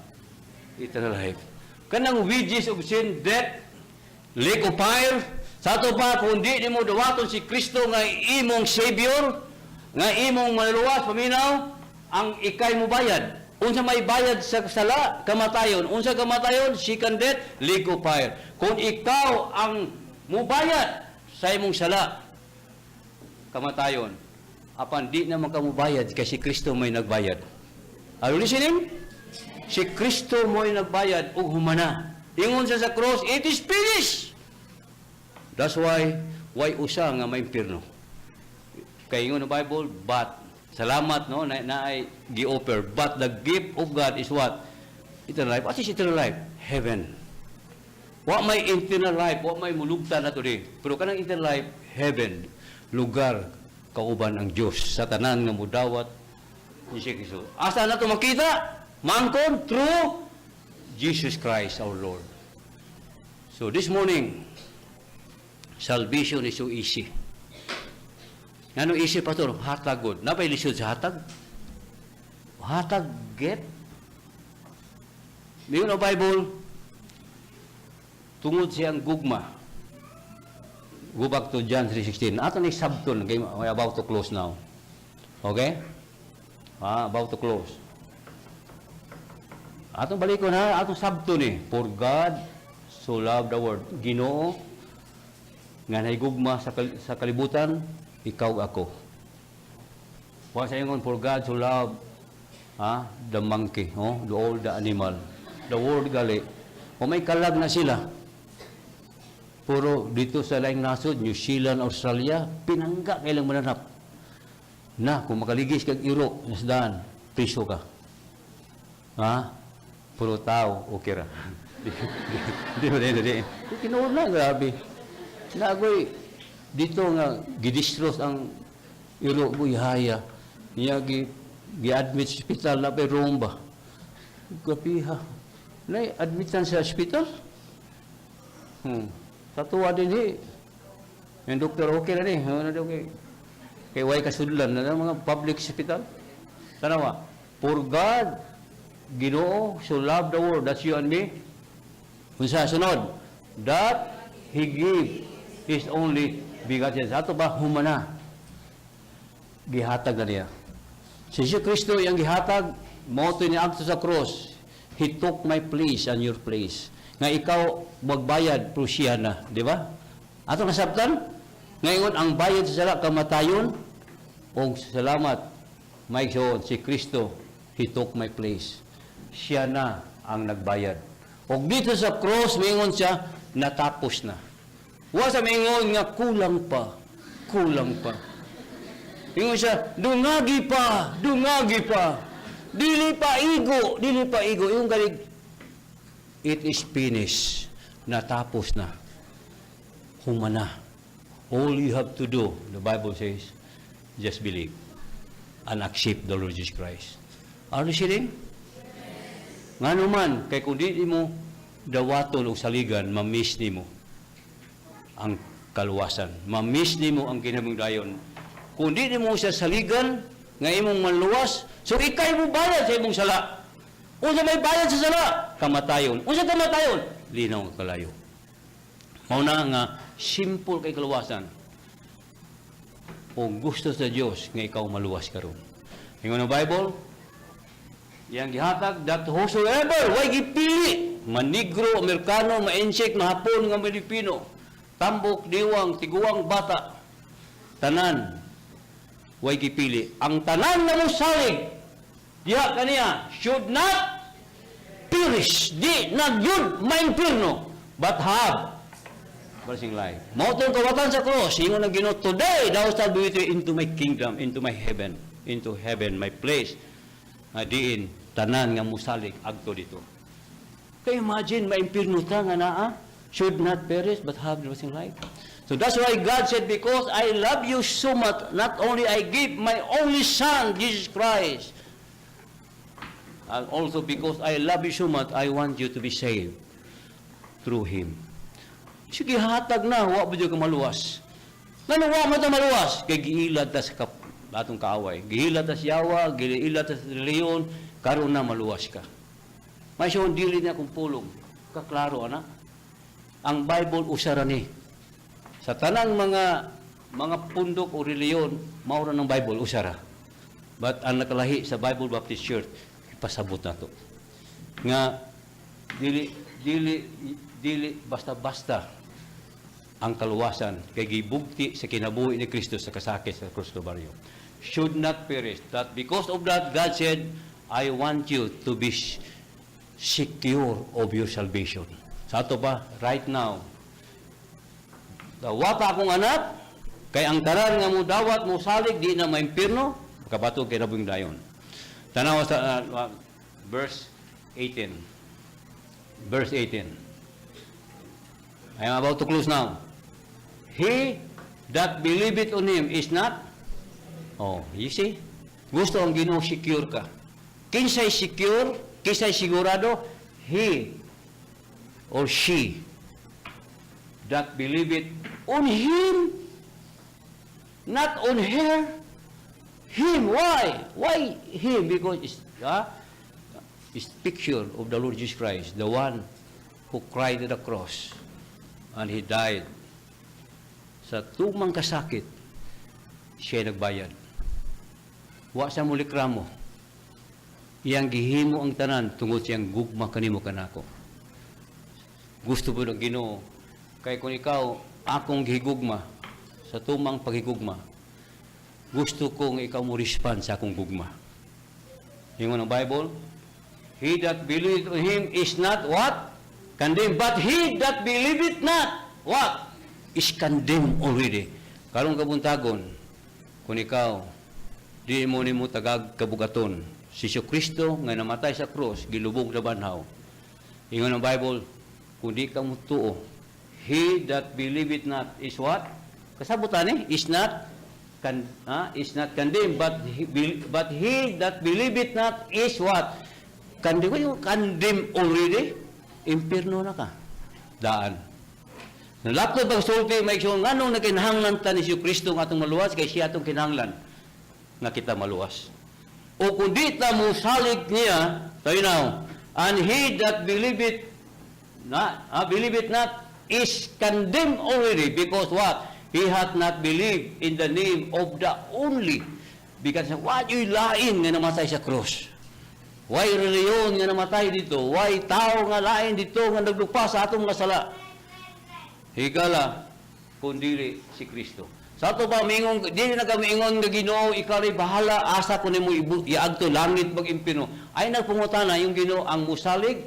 Eternal life. Kanang wages of sin, death, lake of fire, sa ato pa, kung di nimo dawaton si Kristo nga imong Savior, nga imong manluluwas, paminaw, ang ikay mo bayad. Unsa may bayad sa sala? Kamatayon. Unsa kamatayon? Second death, lake of fire. Kung ikaw ang mubayad sa imong sala, kamatayon, apan di na makamubayad kay si Kristo may nagbayad. Are you listening? Si Kristo mo'y nagbayad ug humana. Ingon siya sa cross, "It is finished." That's why usa nga may impierno. Kay ingon ng Bible, but salamat, no, na ay gi-offer, but the gift of God is what? Eternal life. What is eternal life? Heaven. Wa may eternal life, wa may mulugtan na today. Pero kanang eternal life, heaven, lugar kauban ang Dios sa tanan nga mudawat ni si Kristo. Asa na to makita? Mangkon through Jesus Christ our Lord. So this morning, salvation is so easy. Ngano easy, Pastor? Hatag gud. Napay lisod sa hatag? Hatag get? Miingon ang Bible, tungod siyang gugma. Go back to John 3.16. Ato ni sabton, okay, we're about to close now. Okay? Ah, about to close. Atong balikon ha, atong sabton ni. For God so loved the world. Ginoo nga nahigugma sa kalibutan, ikaw ako. Wa sa ingon, "For God so loved the monkey, oh, the all the animal, the world" gali. O may kalag na sila. Puro dito sa laing nasod, New Zealand, Australia, pinangga kailang mananap. Na, kung makaligis kag iro, nasdaan, priso ka. Ha? Puro tao, okay ra. Di ba, di, di, di. Tinuod na, grabe. Nagoy, dito nga, gidistros ang iro mo, ihaya. Niya, gi-admit sa ospital na pa room ba? Grabe ha. Nay, admitan sa ospital? Sa tuwa din eh. Yung doktor, okay na ni. Ano na okay. Kay way kasudlan na mga public hospital. Tanawa. For God, Ginoo, so love the world, that's you and me. Unsa sunod? That He gave His only begotten. Sa ato ba, humana. Gihatag na niya. Si Jesus Kristo iyang gihatag, mao to niya sa cross. He took my place and your place. Nga ikaw magbayad, pero siya na. Di ba? Ato nasabtan? Ngayon, ang bayad sa sala, kamatayon, og salamat, may si Kristo, He took my place. Siya na ang nagbayad. Og dito sa cross, mingon siya, "Natapos na." Wa sa mingon nga kulang pa, kulang pa. Ingon siya, "Dungagi pa, dungagi pa. Dili pa igo, dili pa igo." Yung galig, "It is finished." Natapos na. Humana. All you have to do, the Bible says, just believe and accept the Lord Jesus Christ. Are you listening? Ngano man, kay kung di mo dawaton og saligan, ma-miss nimo ang kaluwasan. Ma-miss nimo ang kinabuhing dayon. Kung di nimo siya saligan, nga imong manluwas, so ikay mo bayad sa imong sala. Unsa may bayad sa sala? Kamatayon. Unsa kamatayon? Linaw nga kalayo. Mao na nga simple kay kaluwasan. O gusto sa Dios nga ikaw maluwas karon. Ingon ang Bible, iyang gihatag that whosoever, way gipili, manigro, Amerikano, ma-Intsik, mahapon nga Pilipino, tambok, diwang, tiguang, bata, tanan, way gipili. Ang tanan na mosalig diha kaniya should not perish, di na gyud maimpirno, but have everlasting life. Mao tong kawatan sa cross, ingon ang Ginoo, "Today thou shalt be with me into my kingdom, into my heaven, into heaven, my place," nga diin tanan nga musalig agto dito. Kay imagine, maimpirno ta nga naa, should not perish but have everlasting life. So that's why God said, "Because I love you so much, not only I give my only Son, Jesus Christ, and also because I love you so much, I want you to be saved through Him." Sige, hatag na, wa ba ka maluwas? Ngano wa mo ta maluwas? Kay giilad ta sa atong kaaway. Giilad ta sa yawa, giilad ta sa reliyon, karon na maluwas ka. May siya dili na akong pulong. Kaklaro, ana. Ang Bible usa ra ni. Sa tanang mga pundok o reliyon, mao ra ng Bible, usa ra. But ang nakalahi sa Bible Baptist Church, ipasabot na to. Nga dili basta-basta ang kaluwasan kay gibugti sa kinabuhi ni Kristo sa kasakit sa krus Kalbaryo. Should not perish. That because of that, God said, "I want you to be secure of your salvation." Sa ato pa, right now, dawata akong anak, kay ang tanan nga mo dawat mo salig, di na maimpirno, makabaton kinabuhing dayon. Tanawa sa verse 18. Verse 18. I am about to close now. He that believeth on Him is not. Oh, you see? Gusto ang Ginoo secure ka. Kinsay secure, kinsay sigurado, he or she that believeth on Him, not on her. Him. Why? Why Him? Because it's picture of the Lord Jesus Christ, the one who cried at the cross and He died. Sa tumang kasakit, siya nagbayad. Wa siya mulikramo. Iyang gihimo ang tanan tungod siyang gugma kanimo kanako. Gusto po ng Ginoo kay kung ikaw akong gihigugma sa tumang paghigugma, gusto kong ikaw mo respond sa akong gugma. Ingon ang Bible, he that believeth on Him is not what? Condemned. But he that believeth not, what? Is condemned already. Karong kabuntagon, kung ikaw, di mo nimo tagag kabugaton, si Hesus Kristo nga namatay sa krus, gilubong na banhaw. Ingon ang Bible, kung di ka mo tuo, he that believeth not is what? Kasabutan eh, is not condemned, but he that believeth not is what? Condemned, yung condemned already, impirno na ka. Daan. Nalaptod pagsulti, may isyon, nganong nagkinahanglan ta ni Hesus Kristo nga atong maluwas, kay siya atong kinahanglan nga kita maluwas. O kung di ta mo salig niya, tayo now, and he that believeth not is condemned already because what? He hath not believed in the name of the only. Because what yung lain nga namatay sa cross? Why reliyon nga namatay dito? Why tao nga lain dito nga naglupa sa atong mga sala? Higala, kundili si Kristo. Sa ato pa, mingon, dili na kami ingon nga, "Ginoo, ikaw rin bahala, asa ko nimo iagto, langit mag impirno." Ay nagpungutana yung Ginoo, ang musalig,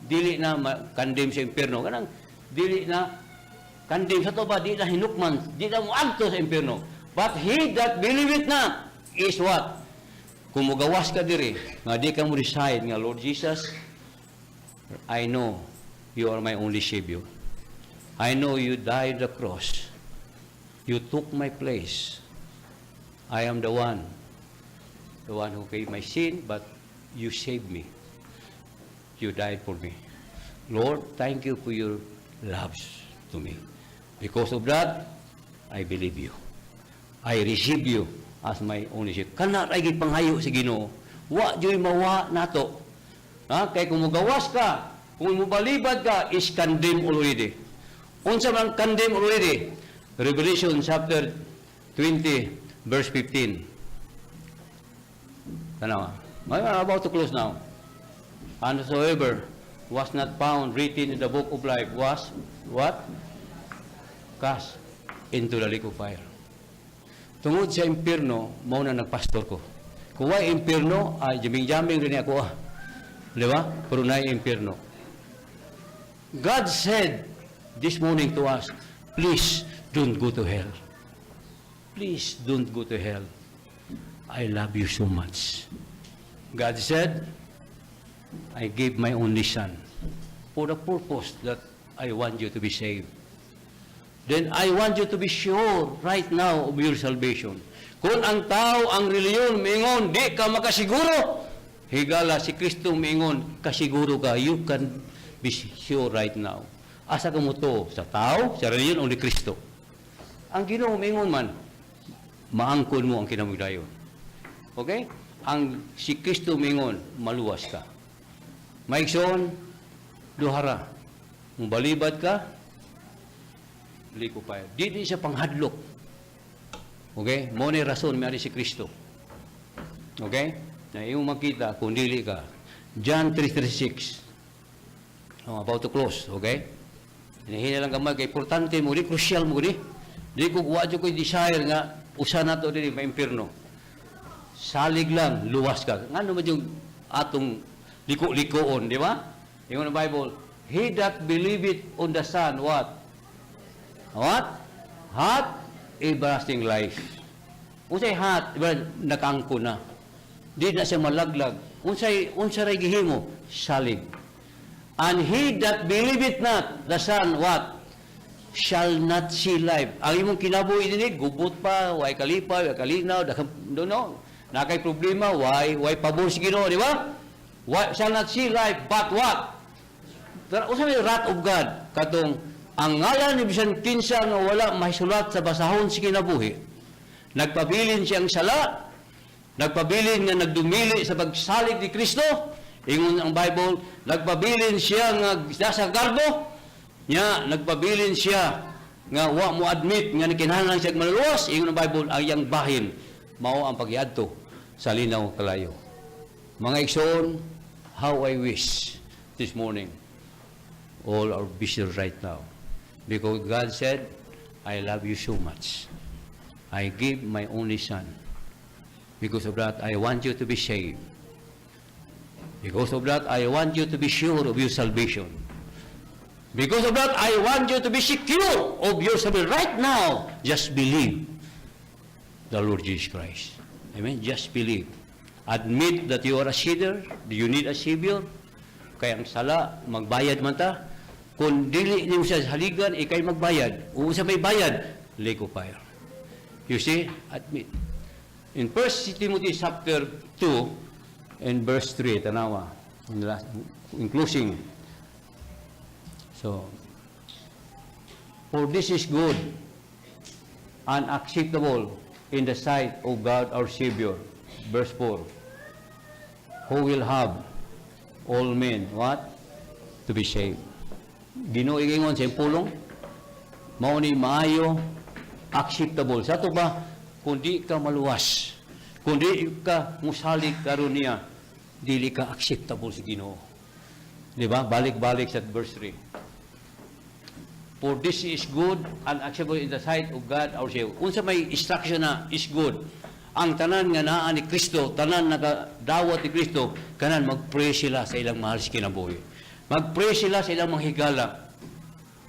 dili na condemn sa impirno. Kanang, dili na condemn sa to ba, di na hinukman, di na muagto sa impirno. But he that believeth not is what? Kung mugawas ka diri, nga di ka mo decide nga, "Lord Jesus, I know you are my only Savior. I know you died the cross. You took my place. I am the one who gave my sin, but you saved me. You died for me. Lord, thank you for your loves to me. Because of that, I believe you. I receive you as my only Savior." Kana ay gipanghayo sa Ginoo. Wa juy mawa nato. Ha? Kay kung mugawas ka, kung mubalibad ka, is condemned already. Unsa man condemned already? Revelation chapter 20 Verse 15. Tanawa. I'm about to close now. And whosoever was not found written in the book of life was what? Cast into the lake of fire. Tungod sa impierno, mao na nagpastor ko. Kung way impierno, ay jaming-jaming rin ako ah. Di ba? Pero naay impierno. God said this morning to us, "Please don't go to hell. Please don't go to hell. I love you so much." God said, "I gave my only son for the purpose that I want you to be saved. Then I want you to be sure right now of your salvation." Kung ang tao, ang reliyon, mingon, di ka makasiguro. Higala, si Kristo mingon, kasiguro ka, you can be sure right now. Asa ka motuo? Sa tao, sa reliyon, o ni Kristo? Ang Ginoo mingon man, maangkon mo ang kinabuhi dayon. Okay? Ang si Kristo mingon, maluwas ka. Maigsoon, duhara. Kung balibad ka, lake of fire. Di di siya panghadlok. Okay? Mao ni rason may si Kristo. Okay? Na iyong makita kung dili ka. John 3:36. I'm about to close, okay? Hinahina lang gamay kay importante mo di, crucial mo di. Di ko wa jud ko'y desire nga usa na to dili maimpirno. Salig lang, luwas ka. Ngano man yung atong liko-likoon, di ba? Ingon ang Bible, "He that believeth on the Son," what? What? Hath everlasting life. Unsay hath, diba, nakaangko na. Di na siya malaglag. Unsay unsa ray gihimo? Salig. And he that believeth not the Son, what? Shall not see life. Ang imong kinabuhi dinhi, gubot pa, way kalipay, way kalinaw, don't know. Naa kay problema, why pabor si Ginoo, di ba? Why, shall not see life, but what? Pero unsa may wrath of God? Katong ang ngalan ni bisan kinsa nga wala mahisulat sa basahon sa kinabuhi. Nagpabilin siyang sala, nagpabilin nga nagdumili sa pagsalig ni Kristo, ingon ang Bible, nagpabilin siya nga nasa garbo, nya nagpabilin siya nga wa mo admit nga kinahanglan siya maluluwas, ingon ang Bible, ang iyang bahin mao ang pagiadto sa linaw kalayo. Mga igsoon, how I wish this morning all are busy right now. Because God said, "I love you so much. I give my only son. Because of that, I want you to be saved. Because of that, I want you to be sure of your salvation. Because of that, I want you to be secure of your salvation. Right now, just believe the Lord Jesus Christ." Amen? Just believe. Admit that you are a sinner. Do you need a Savior? Kaya ang sala, magbayad man ta. Kung dili nimo siya haligan, ikay magbayad. Kung sa may bayad, lake of fire. You see? Admit. In 1 Timothy chapter 2 and verse 3, tanawa, in closing. So, "For this is good and acceptable in the sight of God our Savior." Verse 4. "Who will have all men," what? "To be saved." Ginoo ingon sa iyang pulong, mao ni maayo, acceptable. Sa ato ba, kung di ka maluwas, kung di ka musalig karon niya, dili ka acceptable sa Ginoo. Di ba? Balik-balik sa verse 3. "For this is good and acceptable in the sight of God our Savior." Unsa may instruction na is good? Ang tanan nga naa ni Kristo, tanan nakadawat ni Kristo, kanan mag-pray sila sa ilang mahal sa kinabuhi. Mag-pray sila sa ilang mga higala.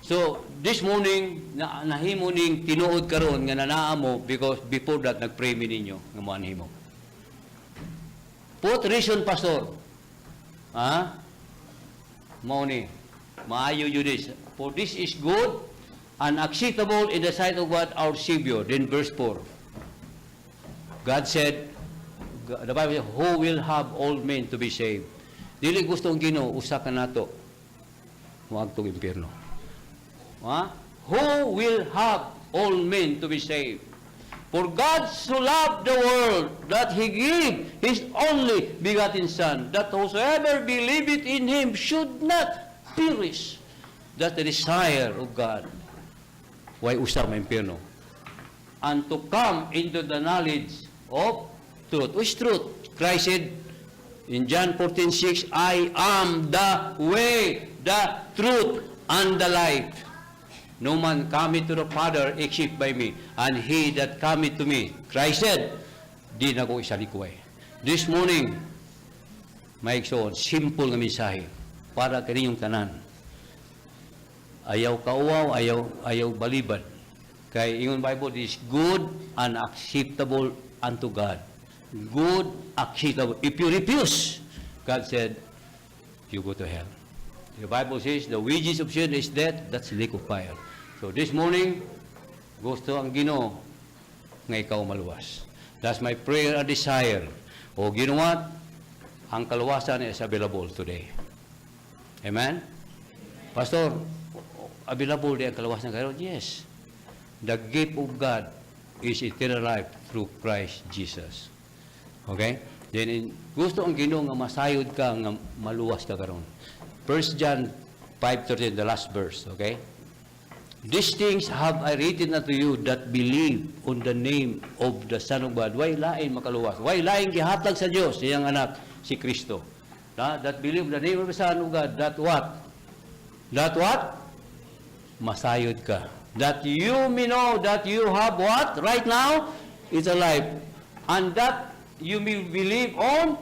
So, this morning, na, nahimo ning tinuod karon nga nanaa mo because before that, nag-pray mi ninyo nga moanhi mo. What reason, Pastor? Ha? Mao ni. Maayo yun is. "For this is good and acceptable in the sight of God our Savior." Then verse 4. God said, the Bible said, "Who will have all men to be saved." Dili gusto ang Ginoo usa ka nato moadtog impyerno. Ha? "Who will have all men to be saved. For God so loved the world that He gave His only begotten Son, that whosoever believeth in Him should not perish." That's the desire of God. Way usa maimpyerno. And to come into the knowledge of truth. Which truth? Christ said in John 14:6, "I am the way, the truth, and the life. No man cometh to the Father except by me. And he that cometh to me," Christ said, "di nako isalikway." This morning, mga igsoon, simple nga mensahe para kaninyong tanan. Ayaw kauwaw, ayaw, ayaw balibad. Kay ingon Bible is good and acceptable unto God. Good, acceptable. If you refuse, God said, you go to hell. The Bible says the wages of sin is death, that's lake of fire. So this morning, gusto ang Ginoo nga ikaw maluwas. That's my prayer and desire. O you know what? Ang kaluwasan is available today. Amen? Pastor, available di ang kaluwasan karon? Yes. The gift of God is eternal life through Christ Jesus. Okay? Then, gusto ang Ginoo nga masayod ka, nga maluwas ka karon. 1 John 5:13, the last verse, okay? "These things have I written unto you that believe on the name of the Son of God." Way lain makaluwas? Way lain gihatag sa Dios iyang anak si Kristo? Na, that believe the name of the Son of God, that what? That what? Masayod ka. "That you may know that you have" what? Right now? It's alive. "And that you may believe on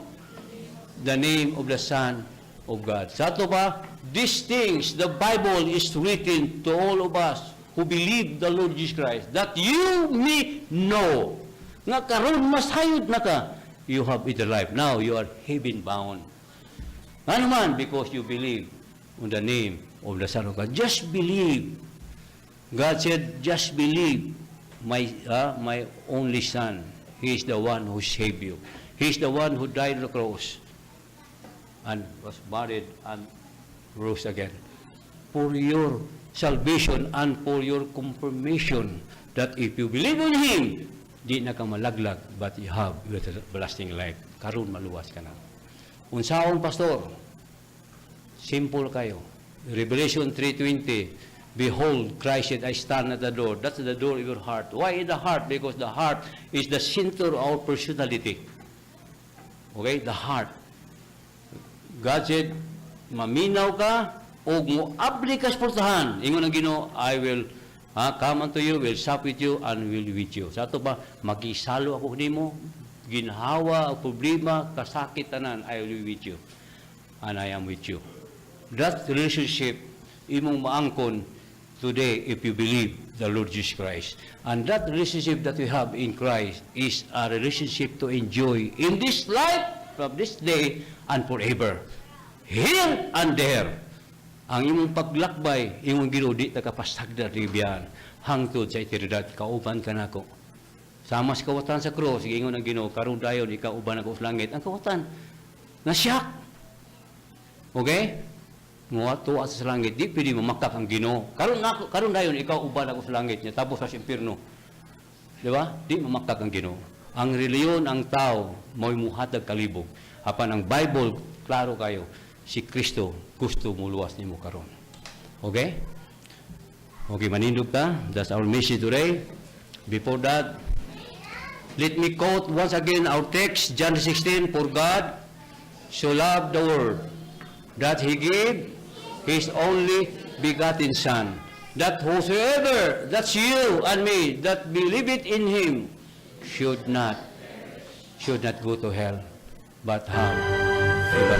the name of the Son of God." Sa ato pa, these things, the Bible is written to all of us who believe the Lord Jesus Christ, that you may know nga karon masayod na ka, you have eternal life. Now you are heaven bound. Ano man? Because you believe on the name of the Son of God. Just believe. God said, "Just believe my only Son. He is the one who saved you. He is the one who died on the cross and was buried and rose again. For your salvation and for your confirmation that if you believe on Him, di na ka malaglag, but you have everlasting life." Karon maluwas ka na. Unsaon, Pastor? Simple kayo. Revelation 3:20, "Behold, Christ said, I stand at the door." That's the door of your heart. Why in the heart? Because the heart is the center of our personality. Okay? The heart. God said, "Maminaw ka, o muabli ka sa pultahan. Ingon ang Ginoo, I will come unto you, will sup with you, and will be with you." Sa ato pa, makisalo ako nimo, ginhawa, problema, kasakit tanan, I will be with you. And I am with you. That relationship, imong maangkon today if you believe the Lord Jesus Christ. And that relationship that we have in Christ is a relationship to enjoy in this life, from this day, and forever. Here and there. Ang imong paglakbay, imong Ginoo di ta kapasagda ribiyan hangtod sa eternidad, kauban ka nako. Sama sa kawatan sa krus, giingon ang Ginoo, "Karon dayon ikaw uban ako sa langit." Ang kawatan na siyak. Okay? Muadto sa langit, di pwede mamakak ang Ginoo. "Karon nako, karon dayon ikaw uban ako sa langit," nya tapos sa impierno. Di ba? Di mamakak ang Ginoo. Ang reliyon, ang tao, mo'y muhatag kalibog. Apan ang Bible, klaro kayo, si Kristo gusto muluwas nimo karon. Okay? Okay, manindog ka. That's our message today. Before that, let me quote once again our text, John 16, "For God so loved the world that He gave His only begotten Son, that whosoever," that's you and me, "that believeth in Him should not go to hell, but have everlasting."